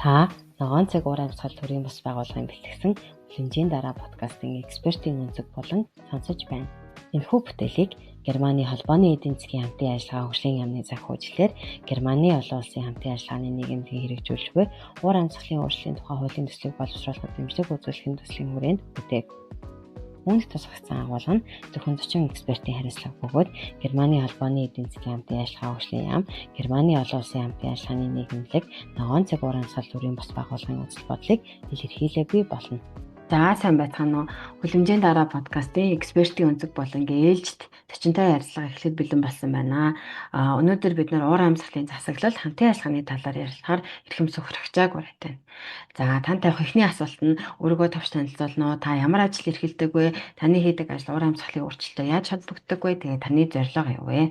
Та Ногоон цаг уур амьсгал төрийн бус байгууллагын бэлтгэсэн Хүлэмжийн дараа подкастын экспертийн өнцөг болон сонсож байна. Энэхүү бүтээлийг Германы холбооны эдийн засгийн хамтын ажиллагаа хөгжлийн яамны санхүүжлэлээр Германы олон улсын хамтын ажиллагааны нийгэмлэгийг хэрэгжүүлж буй уур амьсгалын өөрчлөлийн тухай хуулийн төслийг боловсруулахад дэмжлэг үзүүлэхийн төслийн хүрээнд бүтээв. Үүнд тусгагдсан агуулга нь зөвхөн зочин экспертийн хариуцлага бөгөөд Германы холбооны эдийн засгийн хамтын ажиллагаа хөгжлийн яам, Германы олон улсын хамтын ажиллагааны нийгэмлэг, Ногоон цаг уур амьсгал төрийн бус байгууллагын үзэл бодлыг илэрхийлээгүй болно. За, сайн байцгаана уу? Хүлэмжийн дараа подкастын экспертийн өнцөг болон ээлжит зочинтой ярилцлага эхлэхэд бэлэн болсон байна. Өнөөдөр бид нар уур амьсгалын засаглал, хамтын ажиллагааны талаар ярилцахаар Эрхэм Сөхрөгчааг уриатай байна. За, тань тавих эхний асуулт нь өөрийгөө товч танилцуулна уу? Та ямар ажил эрхэлдэг вэ? Таны хийдэг ажил уур амьсгалын өөрчлөлтөд яаж холбогддог вэ? Тэгээ таны зорилго юу вэ?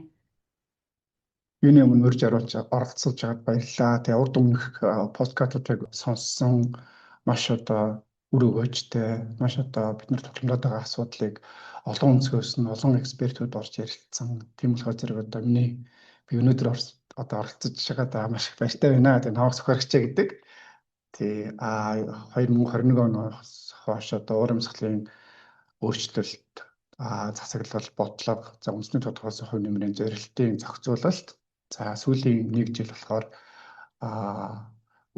Юуны өмнө урьж оруулж оролцуулж байгаад баярлалаа. Тэгээ урд өмнөх подкастуудыг сонссон, маш одоо үр өгөөжтэй, маш одоо бид нар тулгамдаад байгаа асуудлыг олон өнцгөөс нь олон экспертүүд орж ярилцсан. Тийм болохоор зэрэг одоо миний би өнөөдөр одоо оролцож байгаад маш их баяртай байна. Тэгээ Наваг Сохорогчээ гэдэг. Тий, 2021 оноос хойш одоо уур амьсгалын өөрчлөлт, засаглал, бодлого, за, үндэсний тодорхойлсон хувь нэмрийн зорилтын зохицуулалт, за, сүүлийн нэг жил болохоор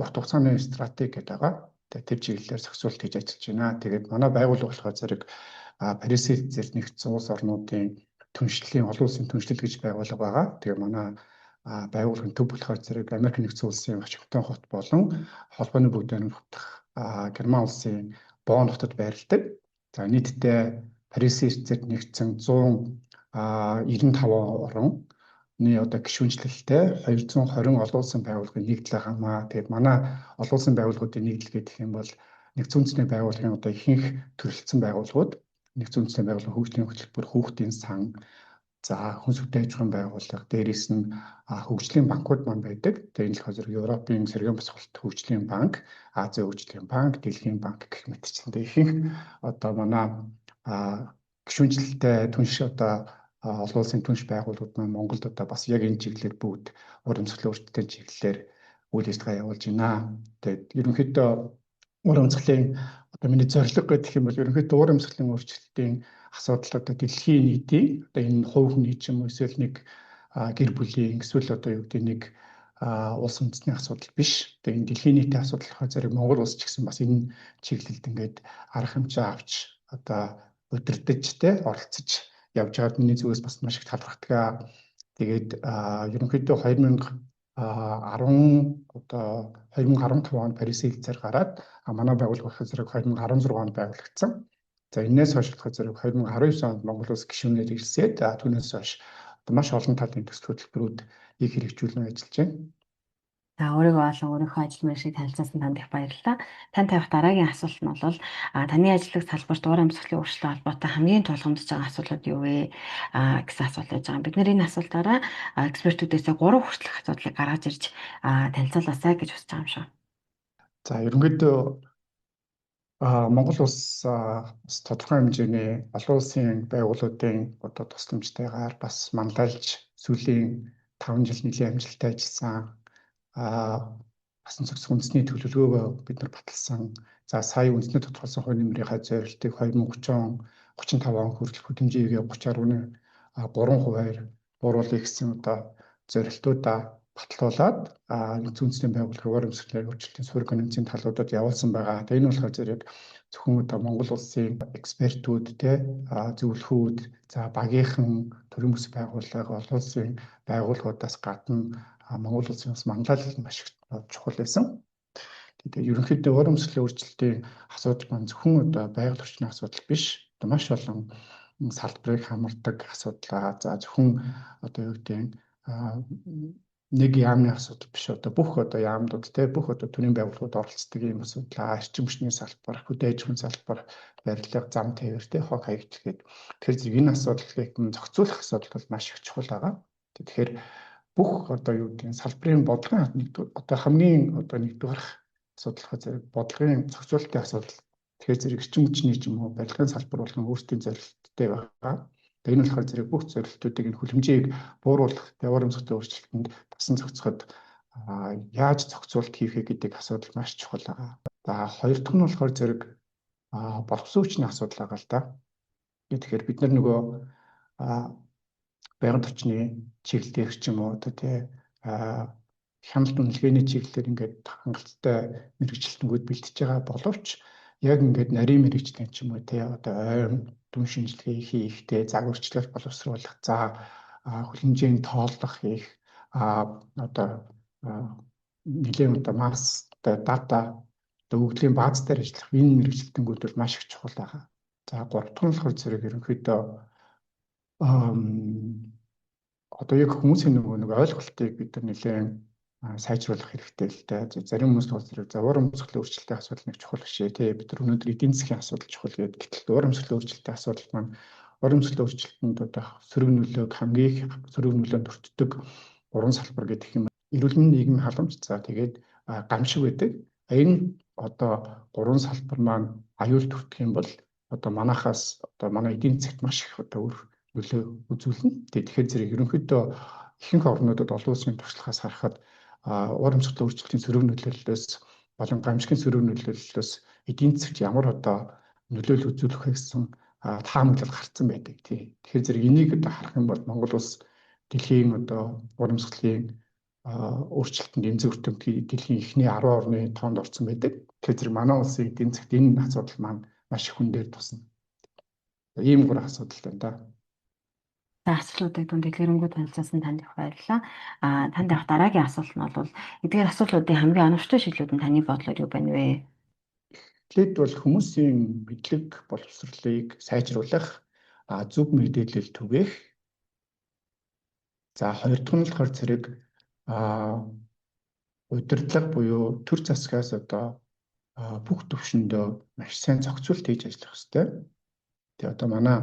урт хугацааны стратеги гэдэг байгаа. Тэгээ тэр чиглэлээр зохицуулалт хийж ажиллаж байна. Тэгээд манай байгууллага болохоор зэрэг Парисын зэрэг нэгдсэн улс орнуудын түншлэлийн олон улсын түншлэл гэж байгууллага байгаа. Тэгээ манай байгууллагын төв болохоор зэрэг Америк нэгдсэн улсын Вашингтон хот болон холбооны бүгд найрамдах Герман улсын Бонн хотод байрладаг. За, нийтдээ Парисын зэрэг нэгдсэн 195 орн одоо гишүүнчлэлтэй 220 олон улсын байгууллагын нэгдэл байгаа маа. Тэгээд манай олон улсын байгууллагуудын нэгдэл гэх юм бол нэгдсэн үндэсний байгууллагын одоо ихэнх төрөлцсөн байгууллагууд, нэгдсэн үндэсний байгууллага, хөгжлийн хөтөлбөр, хүүхдийн сан, за, хүнс хөдөө аж ахуйн байгууллага, дээрээс нь хөгжлийн банкуд маань байдаг. Тэгээд энэ болохоор зэрэг Европын сэргээн босголт хөгжлийн банк, Азийн хөгжлийн банк, Дэлхийн банк гэх мэтчилэн ихэнх одоо манай гишүүнчлэлтэй түнш одоо олон улсын түнш байгууллагууд маань Монголд одоо бас яг энэ чиглэлээр бүгд уур амьсгалын өөрчлөлтийн чиглэлээр үйл ажиллагаа явуулж байна. Тэгээд ерөнхийдөө уур амьсгалын одоо миний зорилго гэх юм бол ерөнхийдөө уур амьсгалын өөрчлөлтийн асуудал одоо дэлхийн нийтийн одоо энэ хувь хүний ч юм уу, эсвэл нэг гэр бүлийн, эсвэл одоо юу гэдэг нэг улс үндэстний асуудал биш. Тэгээ энэ дэлхийн нийтийн асуудал болохоор зэрэг Монгол улс ч гэсэн бас энэ чиглэлд ингээд арга хэмжээ авч одоо удирдах те оролцож явж байгаад миний зүгээс бас маш их талархдаг. Тэгээд ерөнхийдөө 2010 одоо 2015 онд Парисын хэлцээр гараад, манай байгууллага болохоор зэрэг 2016 онд байгуулагдсан. За, энээс хойш болохоор зэрэг 2019 онд Монгол улс гишүүнээр ирсээд, түүнээс хойш одоо маш олон талын төсөл хөтөлбөрүүдийг хэрэгжүүлэн ажиллаж байна. За, өөрийгөө болон өөрийнхөө ажил мэргэжлийг танилцуулсан танд их баярлалаа. Танд тавих дараагийн асуулт нь бол таны ажиллах салбарт уур амьсгалын өөрчлөлттэй холбоотой хамгийн тулгамдж байгаа асуудлууд юу вэ гэсэн асуулт байж байгаа. Бид нар энэ асуултаараа экспертүүдээс 3 хүртэлх асуудлыг гаргаж ирж танилцуулаасай гэж хүсэж байгаа юм шиг. За, ерөнхийдөө Монгол улс бас тодорхой хэмжээний олон улсын байгууллагуудын одоо тусламжтайгаар бас манлайлж сүүлийн 5 жил нэлээн амжилттай ажилласан, басан зохицох үндэсний төлөвлөгөөгөө бид нар баталсан. За, сая үндэсний тодорхойлсон хувь нэмрийнхаа зорилтыг 2030 35 он хүртэл хөдөлмжийг 30.3 хувиар бууруулъя гэсэн одоо зорилтуудаа батлуулаад нэгдсэн үндэсний байгууллагын уур амьсгалын өөрчлөлтийн суурь конвенцийн талуудад явуулсан байгаа. Тэгээ энэ болохоор зэрэг зөвхөн одоо Монгол улсын экспертүүд те зөвлөхүүд, за, багийнхан, төрийн бүс байгууллага, олон улсын байгууллагуудаас гадна Монгол улсын бас манлайлал маш их чухал байсан. Тэгээд ерөнхийдөө уур амьсгалын өөрчлөлтийн асуудал маань зөвхөн одоо байгаль орчны асуудал биш. Одоо маш олон салбарыг хамардаг асуудал. За, зөвхөн одоо юу гэдэг нэг яамны асуудал биш, одоо бүх одоо яамнууд те бүх одоо төрийн байгууллагууд оролцдог ийм асуудал, эрчим хүчний салбар, хөдөө аж ахуйн салбар, барилга, зам тээвэр те, хог хаягч гээд. Тэгэхээр зэрэг энэ асуудлыг зохицуулах асуудал бол маш их чухал байгаа. Тэгэхээр бүх одоо юу гэдэг салбарын бодлогын нэг одоо хамгийн одоо нэгдүгээр асуудал зэрэг бодлогын зохицуулалтын асуудал. Тэгэхээр зэрэг эрчим хүчний ч юм уу, барилгын салбар болгон өөрсдийн зорилттой байгаа. Тэгээ энэ болохоор зэрэг бүх зорилтуудыг, энэ хүлэмжийг бууруулах, уур амьсгалын өөрчлөлтөнд тасан зохицоход яаж зохицуулт хийх вэ гэдэг асуудал маш чухал байгаа. За, хоёр дахь нь болохоор зэрэг боловсон хүчний асуудал байгаа л да. Тэгэхээр бид нар нөгөө байгаль орчны чиглэлээр ч юм уу одоо тий хяналт үнэлгээний чиглэлээр ингээд хангалттай мэргэжилтэнгүүд бэлтэж байгаа боловч яг ингээд нарийн мэргэжилтэн ч юм уу тий одоо ойн дүн шинжилгээ хийх, тий загварчлал боловсруулах, за хүлэмжийн тооллох хийх, одоо нэлээд одоо масс одоо дата одоо өгөгдлийн бааз дээр ажиллах энэ мэргэжилтэнгүүд бол маш их чухал байгаа. За, гурав дахь нь болохоор зэрэг ерөнхийдөө одоо яг хүмүүсийн нөгөө нэг ойлголтыг бид нар нэлээд сайжруулах хэрэгтэй л дээ. Зарим хүмүүс бол зэрэг за урамсгалын өөрчлөлтийн асуудал нэг чухал биш ээ тий. Бид нар өнөөдөр эдийн засгийн асуудал чухал гэдэг. Гэтэл урамсгалын өөрчлөлтийн асуудал маань урамсгалын өөрчлөлтөнд одоо сөрөг нөлөөг хамгийн их сөрөг нөлөөнд өртдөг гурван салбар гэдэг юм. Эрүүл мэнд, нийгмийн халамж, за тэгээд гамшиг байдаг. Энэ одоо гурван салбар маань аюул төртөх юм бол одоо манахаас одоо манай эдийн засагт маш их одоо үр нөлөө үзүүлнэ. Тэгэхээр зэрэг ерөнхийдөө ихэнх орнуудад олон улсын туршлагаас харахад урамсгалын өөрчлөлтийн сөрөг нөлөөллөөс болон гамшигын сөрөг нөлөөллөөс эдийн засагт ямар одоо нөлөөлөл үзүүлэх вэ гэсэн таамаглал гарцсан байдаг тий. Тэгэхээр зэрэг энийг одоо харах юм бол Монгол улс дэлхийн одоо урамсгалын өөрчлөлтөнд эмзэг өртөмт дэлхийн эхний 10 орны тоонд орсон байдаг. Тэгэхээр зэрэг манай улсын эдийн засагт энэ асуудал маань маш их хүн дээр тусна. Ийм гурван асуудал байна да. За, асуултуудыг дүн дэлгэрэнгүй танилцуулсан танд их баярлалаа. Танд явах дараагийн асуулт нь бол эдгээр асуудлуудын хамгийн оновчтой шийдлүүд нь таны бодлоор юу байна вэ? Эхлээд бол хүмүүсийн мэдлэг боловсролыг сайжруулах, зөв мэдээлэл түгээх. За, хоёр дахь нь болохоор зэрэг удирдлага буюу төр засгаас одоо бүх төвшөндөө маш сайн зохицуулт хийж ажиллах ёстой. Тэгээ одоо манай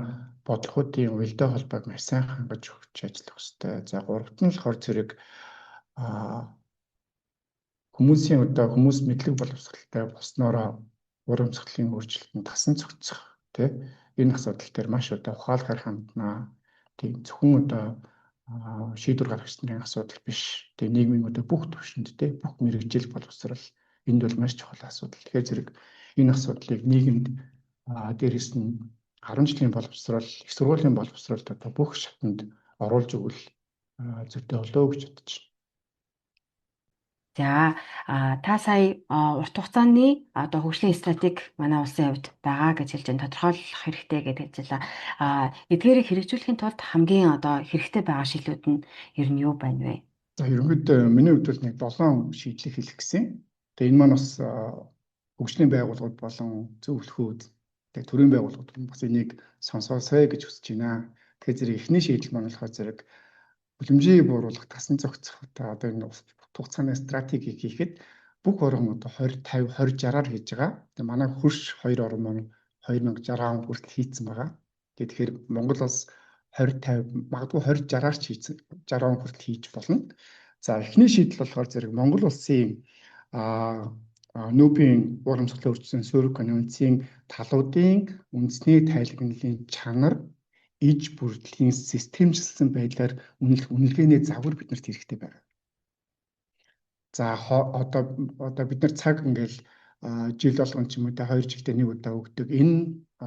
бодлогоудын уялдаа холбоог маш сайн хангаж өгч ажиллах ёстой. За, гуравт нь болохоор зэрэг хүмүүсийн одоо хүмүүс мэдлэг боловсралтай болсноороо урамсгалын өөрчлөлтөнд тасан зохицох тий энэ асуудал дээр маш одоо ухаалгаар ханднаа. Тийм зөвхөн одоо шийдвэр гаргагч нарын асуудал биш. Тэгээ нийгмийн одоо бүх төвшөнд тий бүх мэргэжил боловсрал энд бол маш чухал асуудал. Тэгэхээр зэрэг энэ асуудлыг нийгэмд дээрэс нь 10 жилийн боловсрол, их сургуулийн боловсролд одоо бүх шатанд оруулж өгвөл зүйтэй болоо гэж бодож байна. За, та сая урт хугацааны одоо хөгжлийн стратеги манай улсын хувьд байгаа гэж хэлж байна. Тодорхойлох хэрэгтэй гэж хэлж байлаа. Эдгээрийг хэрэгжүүлэхийн тулд хамгийн одоо хэрэгтэй байгаа шийдлүүд нь ер нь юу байна вэ? За, ерөнхийдөө миний хувьд бол нэг 7 шийдлийг хэлэх гэсэн. Тэгээ энэ маань бас хөгжлийн байгууллагууд болон зөвлөхүүд, тэгээ төрийн байгууллагууд бас энийг сонсоосай гэж хүсэж байна. Тэгэхээр зэрэг эхний шийдэл маань болохоор зэрэг хүлэмжийг бууруулах, тасан зохицох одоо энэ урт хугацааны стратегийг хийхэд бүх орон одоо 20 50 20 60-аар хийж байгаа. Тэгээ манай хөрш хоёр орон маань 2060 он хүртэл хийцэн байгаа. Тэгээ тэгэхээр Монгол улс 20 50 магадгүй 20 60-аар ч хийцэн 60 он хүртэл хийж болно. За, эхний шийдэл болохоор зэрэг Монгол улсын нүүбийн урамсгалын өөрчлөсөн суурь конвенцийн талуудын үндэсний тайлагналын чанар иж бүрдлийн системжилсэн байдлаар үнэлэх үнэлгээний загвар биднэрт хэрэгтэй байна. За, одоо бид нар цаг ингээл жил болгон ч юм уу те 2 жилдээ нэг удаа өгдөг. Энэ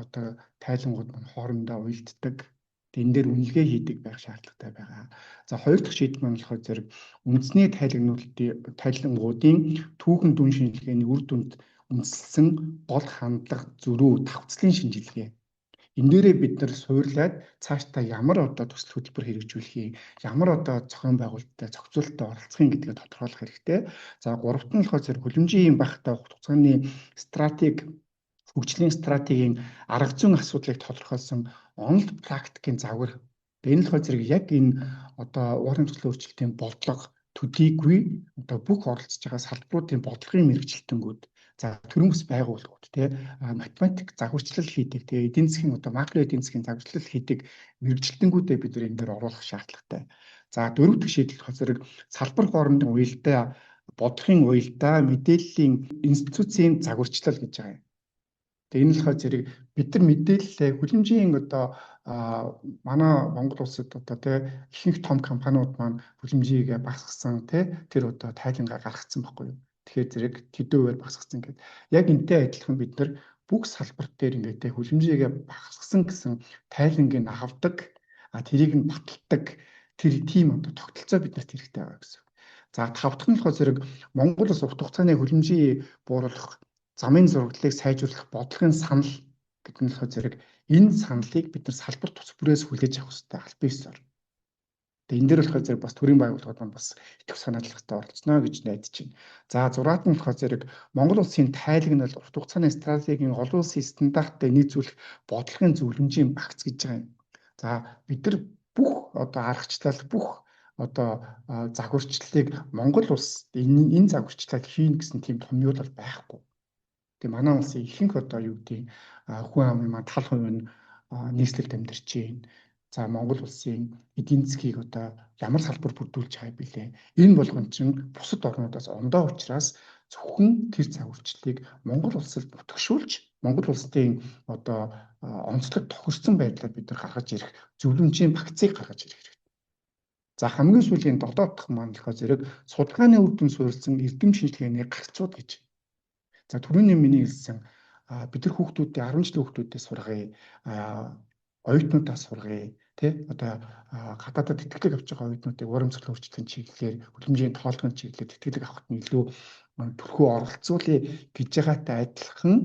одоо тайлангууд маань хоорондоо уялддаг. Энэ дээр үнэлгээ хийдэг байх шаардлагатай байгаа. За, хоёр дахь шийдэл маань болохоор зэрэг үндэсний тайлангуудын түүхэн дүн шинжилгээний үр дүнд үндэслэсэн гол хандлага зөрүү тавцлын шинжилгээ. Энэ дээрээ бид нар суурлаад цаашдаа ямар одоо төсөл хөтөлбөр хэрэгжүүлэх юм, ямар одоо зохион байгуулалттай зохицуулттай оролцох юм гэдгээ тодорхойлох хэрэгтэй. За, гуравт нь болохоор зэрэг хүлэмжийн багтаа хугацааны стратеги хөгжлийн стратегийн арга зүйн асуудлыг тодорхойлсон онол практикийн загвар. Энэ болохоор зэрэг яг энэ одоо урамсгалын өөрчлөлтийн бодлого төдийгүй одоо бүх оролцож байгаа салбаруудын бодлогын мэргэжилтэнгүүд, за төрийн бас байгууллагууд тий математик загварчлал хийдэг тий эдийн засгийн одоо макро эдийн засгийн загварчлал хийдэг мэргэжилтэнгүүдээ бид нар энэ дээр оруулах шаардлагатай. За, дөрөв дэх шийдэл болохоор зэрэг салбар хоорондын уялдаа бодлогын уялдаа мэдээллийн институцийн загварчлал гэж байгаа юм. Тэгээ энэ болохоор зэрэг бид нар мэдээлэлээ хүлэмжийн одоо манай Монгол улсад одоо тий ихэнх том компаниуд маань хүлэмжийг багасгасан тий тэр одоо тайлангаа гаргацсан байхгүй юу. Тэгэхээр зэрэг тэдэн хувиар багасгасан гэдэг. Яг энтэй адилхан бид нар бүх салбар дээр ингээд тий хүлэмжийг багасгасан гэсэн тайлангийг авдаг, тэрийг нь баталдаг тэр тийм одоо тогтолцоо биднэрт хэрэгтэй байгаа гэсэн. За тав дахь нь болохоор зэрэг Монгол улс урт хугацааны хүлэмжийн бууруулах замын зураглалыг сайжруулах бодлогын санал гэдэг нь болохоор зэрэг энэ саналыг бид нар салбар тус бүрээс хүлээж авах хэрэгтэй албан ёсоор. Тэгээ энэ дээр болохоор зэрэг бас төрийн байгууллагууд маань бас идэвх санаачлагтай оролцоно гэж найдаж байна. За зураад нь болохоор зэрэг Монгол улсын тайлаг нь бол урт хугацааны стратегийн олон улсын стандарттай нийцүүлэх бодлогын зөвлөмжийн багц гэж байгаа юм. За бид нар бүх одоо аргачлал, бүх одоо загварчлалыг Монгол улс энэ загварчлалыг хийнэ гэсэн тийм томьёол бол байхгүй. Тэгээ манай улсын ихэнх одоо юу гэдгийг хүн амын маань тал хувь нь нийслэлд амьдарч байна. За Монгол улсын эдийн засгийг одоо ямар салбар бүрдүүлж байгаа юм бэлээ. Энэ болгон чинь бусад орнуудаас ондоо учраас зөвхөн тэр загварчлалыг Монгол улсад нутагшуулж Монгол улсын одоо онцлог тохирсон байдлаар бид нар гаргаж ирэх зөвлөмжийн багцыг гаргаж ирэх хэрэгтэй. За хамгийн сүүлийн долоо дахь маань болохоор зэрэг судалгааны үр дүн суурилсан эрдэм шинжилгээний гарцууд гэж. За түрүүний миний хэлсэн бид нар хүүхдүүдээ 10 жилийн хүүхдүүдээ сургая, оюутнуудаа сургая, тий одоо гадаадад тэтгэлэг авч байгаа оюутнуудыг урамсгал өөрчлөлийн чиглэлээр, хөдөлмөрийн тоологын чиглэлээр тэтгэлэг авахт нь илүү түрхүү оролцуулъя гэж байгаатай адилхан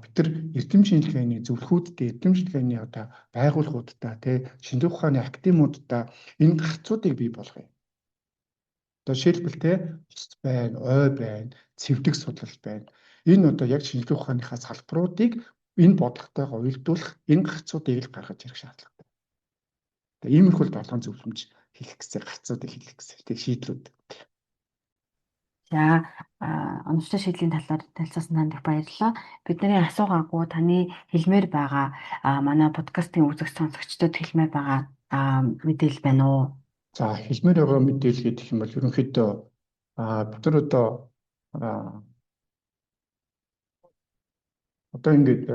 бид нар эрдэм шинжилгээний зөвлөхүүдтэй, эрдэм шинжилгээний одоо байгууллагуудтай, тий шинжлэх ухааны академиудтай энэ гарцуудыг бий болгоё. Одоо жишээлбэл те ус байна, ой байна, цэвдэг судлал байна. Энэ одоо яг шинжлэх ухааныхаа салбаруудыг энэ бодлоготойгоо уялдуулах энэ гарцуудыг л гаргаж ирэх шаардлагатай. Тэгээ иймэрхүү долоон зөвлөмж хэлэх гэсэн гарцуудыг хэлэх гэсэн. Тэг шийдлүүд. За оновчтой шийдлийн талаар танилцуулсан танд их баярлалаа. Бидний асуугаагүй таны хэлмээр байгаа, манай подкастын үзэгч сонсогчдод хэлмээр байгаа мэдээлэл байна уу? За хэлмээр байгаа мэдээлэл гэх юм бол ерөнхийдөө бид нар одоо ингээд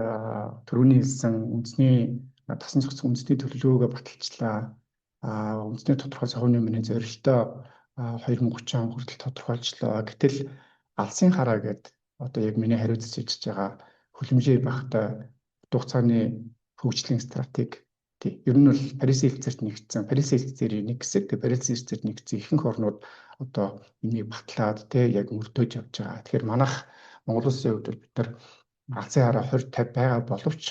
түрүүний хэлсэн үндэсний тасан зохицох үндэсний төлөвлөгөөгөө баталчлаа. Үндэсний тодорхойлсон хувь нэмрийн зорилтоо 2030 он хүртэл тодорхойлжлоо. Гэтэл алсын хараа гээд одоо яг миний хариуцж ажиллаж байгаа хүлэмжээ багтай урт хугацааны хөгжлийн стратеги. Тий. Ер нь бол Парисын хэлцээрт нэгдсэн. Парисын хэлцээрийн нэг хэсэг, тэгээ Парисын хэлцээрт нэгдсэн ихэнх орнууд одоо энийг батлаад тий яг мөрдөж явж байгаа. Тэгэхээр манайх Монгол улсын хувьд бол бид нар алсын хараа 20 50 байгаа боловч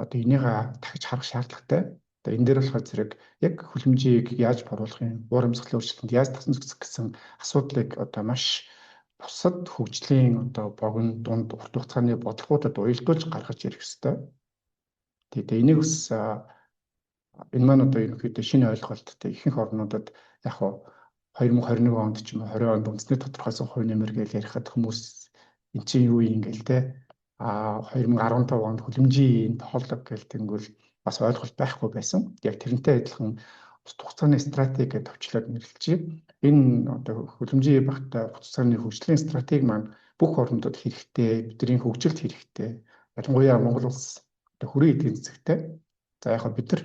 одоо энийг дахиж харах шаардлагатай. Одоо энэ дээр болохоор зэрэг яг хүлэмжийг яаж боруулах юм, уур амьсгалын өөрчлөлтөнд яаж тасан зохицох гэсэн асуудлыг одоо маш бусад хөгжлийн одоо богино, дунд, урт хугацааны бодлогоудад уялдуулж гаргаж ирэх ёстой. Тэгээ энийг бас энэ маань одоо ерөнхийдөө шинэ ойлголттой ихэнх орнуудад яг хуу 2021 онд ч юм уу 20 онд үндэсний тодорхойлсон хувь нэмэр гэж ярихад хүмүүс эн чинь юу юм гээл те 2015 онд хүлэмжийн тоолог гэл тэнгүүл бас ойлголт байхгүй байсан. Яг тэрнтэй адилхан урт хугацааны стратеги гэж товчлоод нэрлэжээ. Энэ одоо хүлэмжийн багтай урт хугацааны хөгжлийн стратеги маань бүх орнуудад хэрэгтэй, бидний хөгжилд хэрэгтэй. Ялангуяа Монгол улс одоо хүрээ эдийн засагтай. За яг бид нар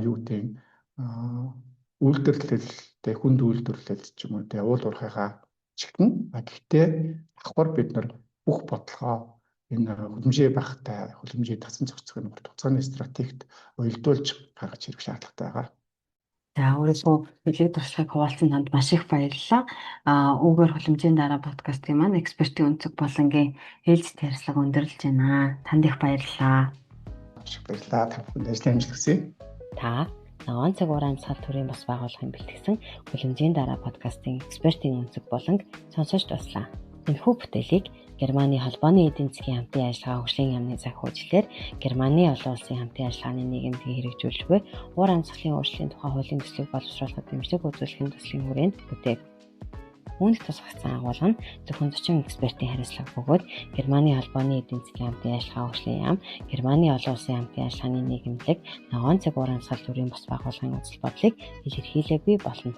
юу гэдэг үйлдвэрлэл, тэ хүнд үйлдвэрлэл ч юм уу тэ уул уурхайгаа чигтэн. Гэхдээ давхар бид нар бүх бодлогоо энэ хүлэмжээ багтай хүлэмжээ тасан зохицох нь урт хугацааны стратегт уялдуулж гаргаж ирэх шаардлагатай байгаа. За өөрийнхөө хэлэг туршлагыг хуваалцсан танд маш их баярлалаа. Үүгээр хүлэмжийн дараа подкастын маань экспертийн өнцөг болонгийн ээлжит ярилцлага өндөрлөж байна. Танд их баярлалаа. Маш их баярлалаа. Та бүхэнд ажлын амжилт хүсье. Та Ногоон цаг уур амьсгал төрийн бас байгууллагын бэлтгэсэн хүлэмжийн дараа подкастын экспертийн өнцөг болонг сонсож туслаа. Энэхүү бүтээлийг Германы холбооны эдийн засгийн хамтын ажиллагаа хөгжлийн яамны захиужлаар Германы олон улсын хамтын ажиллагааны нийгэмдгийг хэрэгжүүлж буй уур амьсгалын өөрчлөлийн тухай хуулийн төслийг боловсруулахад дэмжлэг үзүүлэхийн төслийн хүрээнд бүтээв. Үүнд тусгагдсан агуулга нь зөвхөн зочин экспертийн хариуцлага бөгөөд Германы холбооны эдийн засгийн хамтын ажиллагаа хөгжлийн яам, Германы олон улсын хамтын ажиллагааны нийгэмлэг, ногоон цаг уур амьсгал төрийн бус байгууллагын үзэл бодлыг илэрхийлээгүй болно.